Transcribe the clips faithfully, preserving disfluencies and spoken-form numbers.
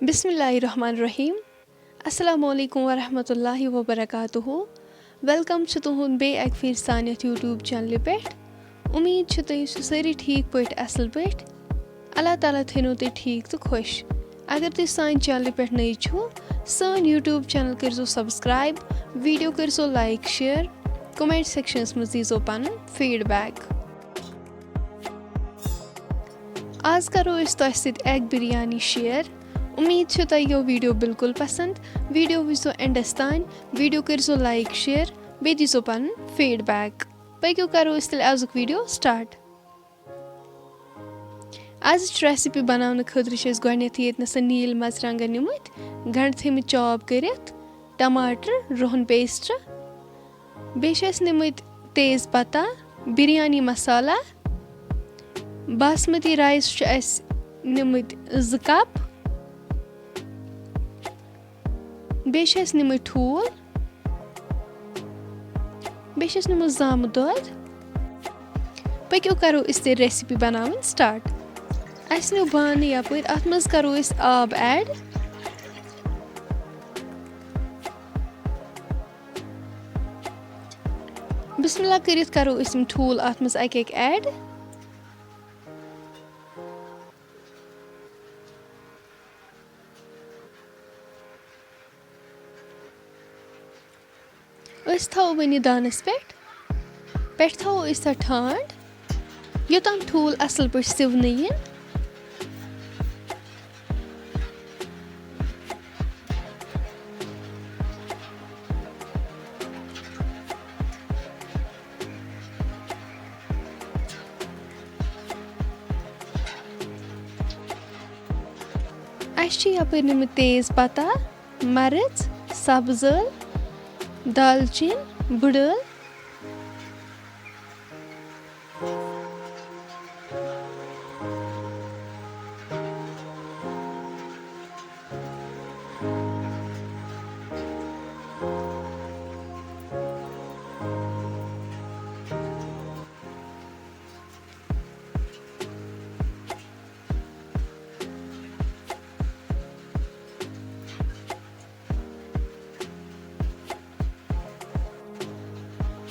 بسم اللہ الرحمن الرحیم۔ السلام علیکم ورحمۃ اللہ وبرکاتہ۔ ویلکم چھُ تُہُنٛد بیٚیہِ اَکہِ پھِرِ سانہِ یَتھ YouTube چینلہِ پٮ۪ٹھ۔ اُمید چھِ تُہۍ ٲسِو سٲری ٹھیٖک پٲٹھۍ، اَصٕل پٲٹھۍ۔ اللہ تعالیٰ تھٲینو تُہۍ ٹھیٖک تہٕ خۄش۔ اگر تُہۍ سانہِ چینلہِ پٮ۪ٹھ نٔوۍ چھِو، سٲنۍ YouTube چینل کٔرۍزیو subscribe، video کٔرۍزیو like، share، comment sectionس منٛز دیٖزیو پَنُن feedback۔ آز کرو أسۍ تۄہہِ سۭتۍ egg بِریانی share۔ اُمید چھِ تۄہہِ یہِ video بالکل پسند۔ Video وٕچھزیو endس تام، video کٔرۍزیو like، share، بیٚیہِ دیٖزیو پنُن feedback۔ پٔکِو کرو أسۍ تیٚلہِ آزُک video start۔ آزٕچ recipe بناونہٕ خٲطرٕ چھِ أسۍ گۄڈٕنیتھٕے ییٚتہِ نَسَن نیٖلۍ مرژٕوانٛگن نِمٕتۍ، گنڈٕ تھٲومٕتۍ chop کٔرِتھ، ٹماٹر، رُہن paste، بیٚیہِ چھِ اَسہِ نِمٕتۍ تیز پتا، بِریانی مسالا، باسمتی rice چھُ اَسہِ نِمٕتۍ زٕ cup، بیٚیہِ چھِ اَسہِ نِمٕتۍ ٹھوٗل، بیٚیہِ چھِ اَسہِ نِمُت زامہٕ دۄد۔ پٔکِو کَرو أسۍ تیٚلہِ recipe بَناوٕنۍ start۔ اَسہِ نیوٗ بانہٕ یَپٲرۍ، اَتھ منٛز کَرو أسۍ آب add۔ بسم اللہ کٔرِتھ کرو أسۍ یِم ٹھوٗل اَتھ منٛز اَکہِ اَکہِ add۔ أسۍ تھاوو وۄنۍ یہِ دانَس پٮ۪ٹھ، پٮ۪ٹھ تھاوو أسۍ تَتھ ٹھانٛڈ، یوٚتام ٹھوٗل اَصٕل پٲٹھۍ سِونہٕ یِن۔ اَسہِ چھِ یَپٲرۍ نِمٕتۍ تیز پَتا، مَرٕژ، سَبٕز ٲل، دالچیٖن، بٕڈ ٲل۔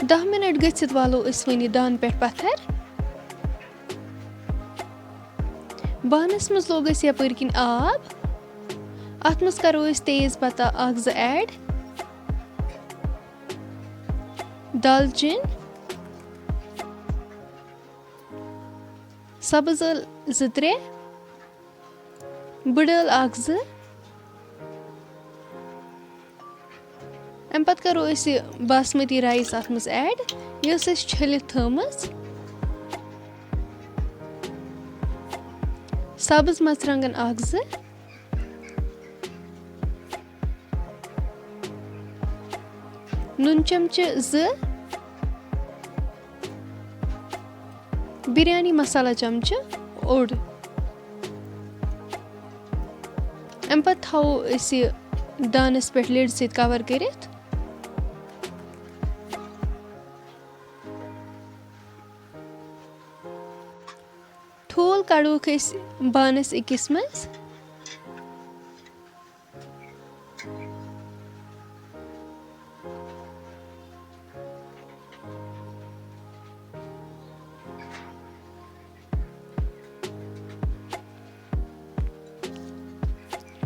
دَہ مِنَٹ گٔژھِتھ والو أسۍ وۄنۍ یہِ دانہٕ پٮ۪ٹھ پَتھر۔ بانَس منٛز لوگ اَسہِ یَپٲرۍ کِنۍ آب۔ اَتھ منٛز کَرو أسۍ تیز پَتا اَکھ زٕ add، دالچیٖن، سَبٕز ٲل زٕ ترٛےٚ، بٕڈ ٲل اَکھ زٕ۔ اَمہِ پَتہٕ کَرو أسۍ یہِ باسمتی rice اَتھ منٛز add، یۄس أسۍ چھٔلِتھ تھٲومٕژ۔ سَبٕز مَرژٕوانٛگَن اَکھ زٕ، نُن چمچہٕ زٕ، بِریانی مسالا چمچہٕ اوٚڑ۔ اَمہِ پَتہٕ تھاوو أسۍ یہِ دانَس پٮ۪ٹھ lid سۭتۍ cover کٔرِتھ۔ ٹھوٗل کَڑوکھ أسۍ بانَس أکِس منٛز۔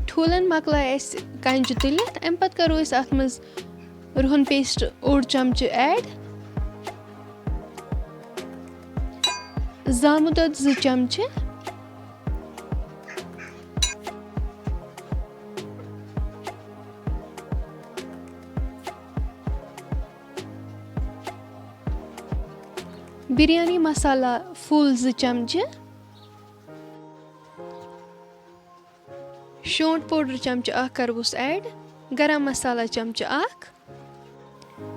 ٹھوٗلَن مۄکلایہِ اَسہِ کَنچہِ تُلِتھ، اَمہِ پَتہٕ کَرو أسۍ اَتھ منٛز رُہَن paste اوٚڑ چمچہٕ add، زامہٕ دۄد زٕ چمچہٕ، بِریانی مسالا full زٕ چمچہٕ، شونٛٹھ powder چمچہٕ اَکھ کَرٕ بہٕ add، گرم مسالا چمچہٕ اَکھ،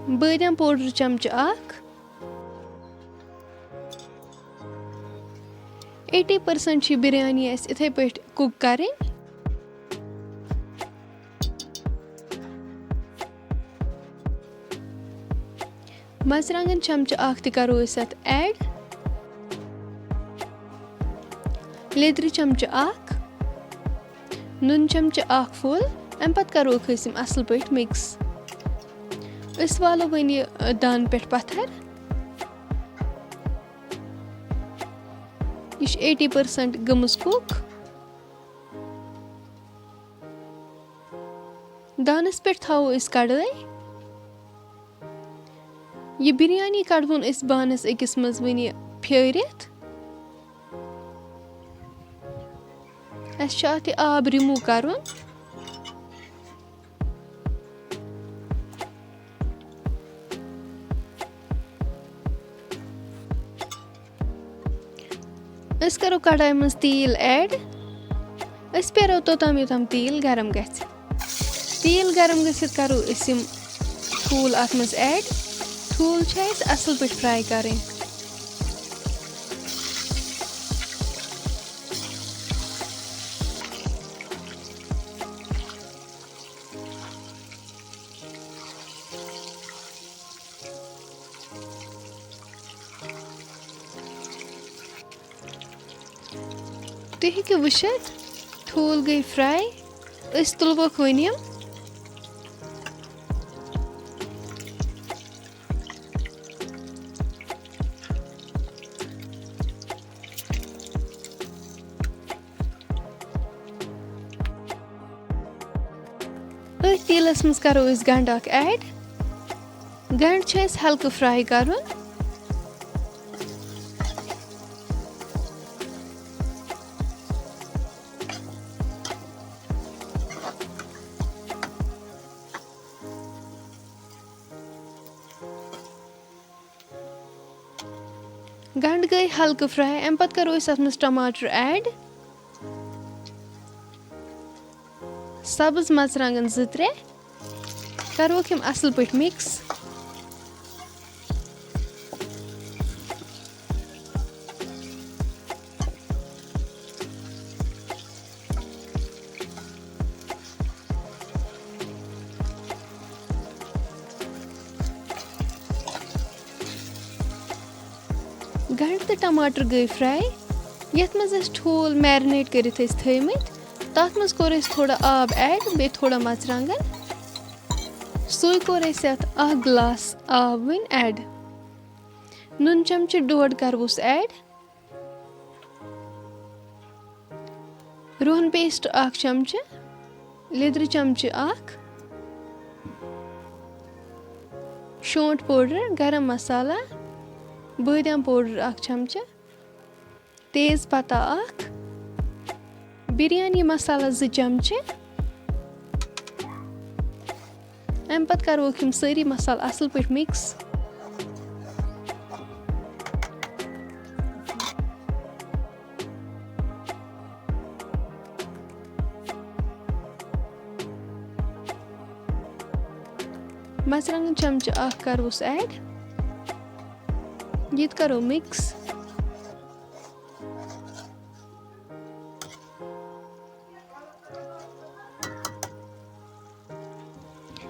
بٲدیان powder چمچہٕ اَکھ۔ Eighty percent چھِ بِریانی اَسہِ یِتھَے پٲٹھۍ cook کَرٕنۍ۔ مَرژٕوانٛگَن چمچہٕ اَکھ تہِ کَرو أسۍ اَتھ add۔ لیٚدرِ چمچہٕ اَکھ، نُن چمچہٕ اکھ full۔ اَمہِ پتہٕ کروکھ أسۍ یِم اصل پٲٹھۍ mix۔ أسۍ والو وۄنۍ یہِ، ٲ، دانہٕ پٮ۪ٹھ پتھر۔ یہِ چھِ eighty percent گٔمٕژ cook۔ دانَس پٮ۪ٹھ تھاوو أسۍ کڑٲے۔ یہِ بِریانی کڑوُن أسۍ بانَس أکِس منٛز وٕنہِ پھیٲرِتھ۔ اَسہِ چھُ اَتھ یہِ آب remove کرُن۔ أسۍ کرو کڑایہِ منٛز تیٖل add۔ أسۍ پیارو توٚتام یوٚتام تیٖل گرم گژھِ۔ تیٖل گرم گٔژھِتھ کرو أسۍ یِم ٹھوٗل اَتھ منٛز add۔ ٹھوٗل چھِ اَسہِ اَصٕل پٲٹھۍ fry کرٕنۍ۔ تُہۍ ہیٚکِو وٕچھِتھ، ٹھوٗل گٔے fry۔ أسۍ تُلوکھ وۄنۍ یِم۔ أتھۍ تیٖلَس منٛز کرو أسۍ گنٛڈٕ اکھ add۔ گنٛڈٕ چھُ اَسہِ ہلکہٕ fry کرُن۔ گنٛڈٕ گٔے ہلکہٕ fry۔ اَمہِ پتہٕ کرو أسۍ اَتھ منٛز ٹماٹر add۔ سبٕز مرژٕوانٛگن زٕ ترٛےٚ۔ کروکھ یِم اَصٕل پٲٹھۍ mix۔ گنٛڈٕ تہٕ ٹماٹر گٔے fry۔ یَتھ منٛز اَسہِ ٹھوٗل marinate کٔرِتھ ٲسۍ تھٲومٕتۍ، تَتھ منٛز کوٚر اَسہِ تھوڑا آب add، بیٚیہِ تھوڑا مرژٕوانٛگن۔ سُے کوٚر اَسہِ اَتھ اکھ گلاس آب وۄنۍ add۔ نُن چمچہٕ ڈوڈ کروس add۔ روہن paste اکھ چمچہٕ، لیٚدرِ چمچہٕ اکھ، شونٛٹھ powder، گرم مسالہ، بٲدیان powder اکھ چمچہٕ، تیز پتہ اکھ، بِریانی مسالہ زٕ چمچہٕ۔ اَمہِ پتہٕ کروکھ یِم سٲری مسالہٕ اَصٕل پٲٹھۍ mix۔ مرژٕوانٛگن چمچہٕ اکھ کروس add۔ یہِ تہِ کرو mix۔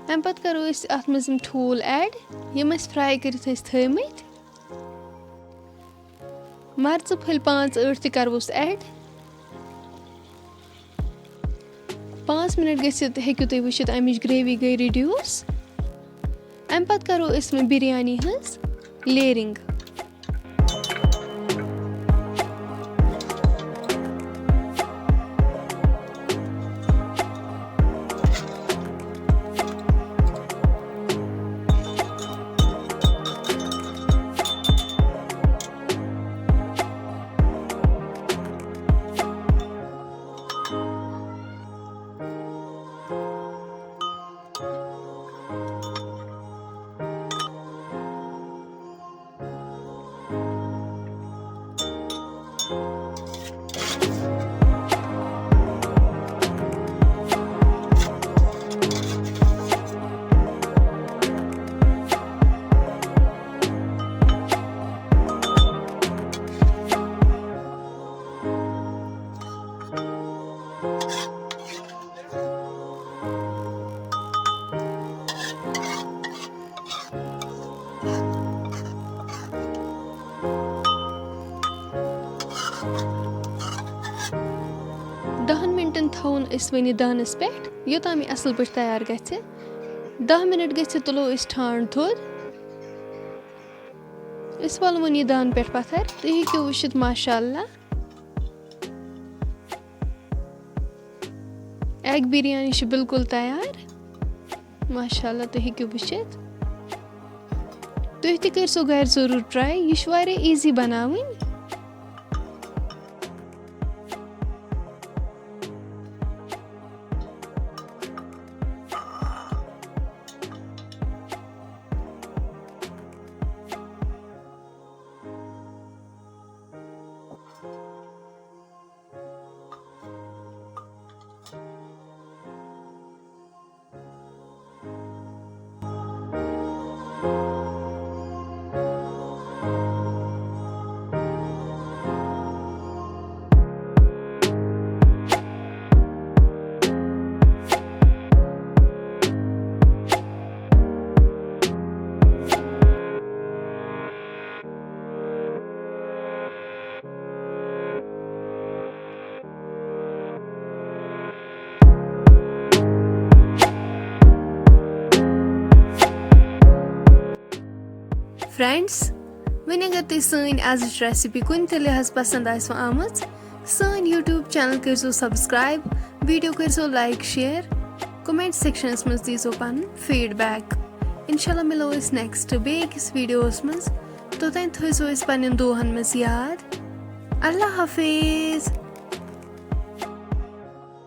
اَمہِ پتہٕ کرو أسۍ اَتھ منٛز یِم ٹھوٗل add، یِم اَسہِ fry کٔرِتھ ٲسۍ تھٲومٕتۍ۔ مرژٕ پھٔلۍ پانٛژھ ٲٹھ تہِ کروس add۔ پانٛژھ مِنٹ گٔژھِتھ ہیٚکِو تُہۍ وٕچھِتھ، اَمِچ gravy گٔے reduce۔ اَمہِ پتہٕ کرو أسۍ وۄنۍ بِریانی ہٕنٛز layering۔ دَہَن مِنٹَن تھاوُن أسۍ وۄنۍ یہِ دانَس پٮ۪ٹھ، یوٚتام یہِ اَصٕل پٲٹھۍ تیار گژھِ۔ دَہ مِنَٹ گٔژھِتھ تُلو أسۍ ٹھانٛڈ تھوٚد۔ أسۍ والوُن یہِ دان پٮ۪ٹھ پَتھَر۔ تُہۍ ہیٚکِو وٕچھِتھ، ماشاء اللہ، ایگ بِریانی چھِ بالکل تیار۔ ماشاء اللہ، تُہۍ ہیٚکِو وٕچھِتھ۔ تُہۍ تہِ کٔرۍ زیو گَرِ ضروٗر ٹراے، یہِ چھِ واریاہ ایٖزی بَناوٕنۍ۔ فرینڈس، وۄنۍ اگر تُہۍ سٲنۍ ازٕچ ریسپی کُنہِ تہِ لحاظ پسند آسِوٕ آمٕژ، سٲنۍ YouTube چینل کٔرزیو سبسکرائب، ویڈیو کٔرزیو لائک، شیئر، کمنٹ سیکشنس منٛز دیزیو پنُن فیڈ بیک۔ انشاءاللہ مِلو أسۍ نیکسٹ بیٚیہِ أکِس ویڈیوس منٛز۔ توٚتام تھٲیزیو أسۍ پننٮ۪ن دُعاہن منٛز یاد۔ اللہ حافظ۔